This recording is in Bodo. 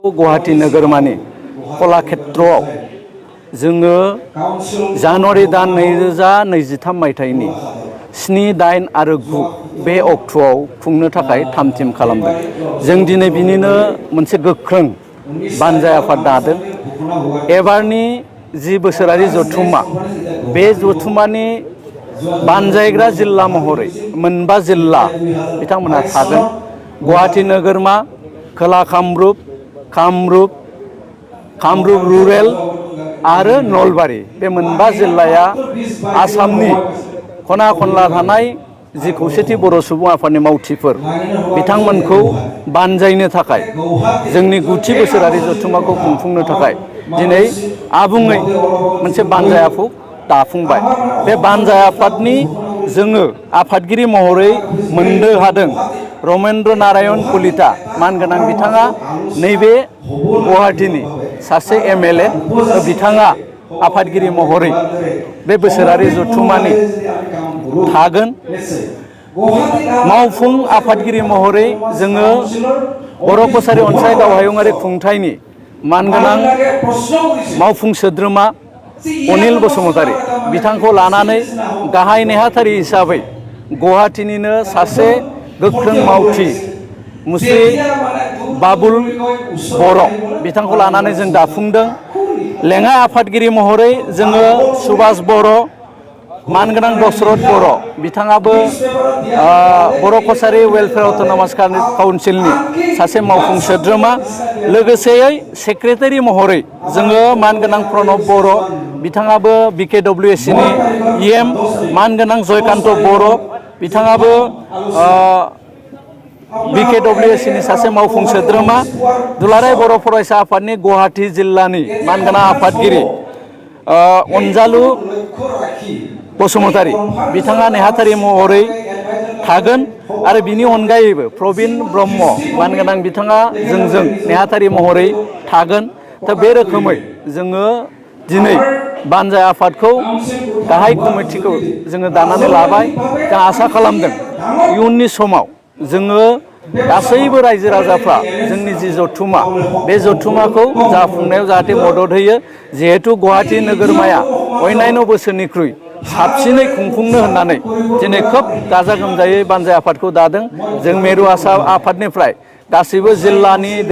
गुवाहाटी नोगोरमानि कलाक्षेत्रआव जोङो जानुवारि दान 2023 मायथाइनि 7, 8 आरो 9 बे अक्ट'आव खुंनो थाखाय थाम-थिम खालामदों। जों दिनै बिनिनो मोनसे गोख्रों बानजाय आफाद दादों। एबारनि जि बोसोरारि जथुम्मा, बे जथुम्मानि बानजायग्रा जिल्ला महरै 9 जिल्ला बिथांमोनहा थागोन। गुवाहाटी नोगोरमा, खोला कामरुप, कामरुप रुरेल आरो नलबारि, बे 9 जिल्लाया आसामनि खना खनला थानाय जि खौसेथि बर' सुबुं आफादनि मावथिफोर बिथांमोनखौ बानजायनो थाखाय जोंनि 9थि बोसोरारि जथुम्माखौ खुंफुंनो थाखाय दिनै आबुङै मोनसे बानजाय आफाद दाफुंबाय। बे बानजाय आफादनि जोङो आफादगिरि महरै मोननो हादों रमेन्द्र नारायण कलिता, मानगोनां बिथाङा नैबे गुवाहाटीनि सासे MLA। बिथाङा आफादगिरि महरै बे बोसोरारि जथुम्मानि थागोन। मावफुं आफादगिरि महरै जोङो बर' कछारी अनसाय गावहायुङारि खुंथायनि मानगोनां मावफुं सोद्रोमा अनिल बसुमतारी बिथांखौ लानानै गाहाय नेहाथारि हिसाबै गुवाहाटीनिनो सासे गोख्रों मावथि मुस्रि बाबुल बर' बिथांखौ लानानै जों दाफुंदों। लेङाइ आफादगिरि महरै जोङो सुभाष बर', मानगोनां दशरथ बर' बिथाङाबो बर' कछारी वेलफेयार अट'नमास काउन्सिलनि सासे मावफुं सोद्रोमा। लोगोसेयै सेक्रेटारि महरै जोङो मानगोनां प्रणब बर' बिथाङाबो BKWSC नि EM, मानगोनां जयकान्त बर' बिथाङाबो BKWSC नि सासे मावफुं सोद्रोमा। दुलाराय बर' फरायसा आफादनि गुवाहाटी जिल्लानि मानगोनां आफादगिरि अनजालु बसुमतारी बिथाङा नेहाथारि महरै थागोन। आरो बिनि अनगायैबो प्रबिन ब्रह्म, मानगोनां बिथाङा जोंजों नेहाथारि महरै थागोन। दा बे रोखोमै जोङो दिनै बानजाय आफादखौ गाहाय कमिटिखौ जोङो दानानै लाबाय। जों आसा खालामदों इयुननि समाव जोङो गासैबो रायजो राजाफ्रा जोंनि जि जथुम्मा, बे जथुम्माखौ जाफुंनायाव जाहाथे मदद होयो। जिहेतु गुवाहाटी नोगोरमाया अन्यान्य बोसोरनिख्रुइ साबसिनै खुंफुंनो होननानै दिनै खोब गाजा गोमजायै बानजाय आफादखौ दादों। जों मिरु आफादनिफ्राय गासैबो जिल्लानि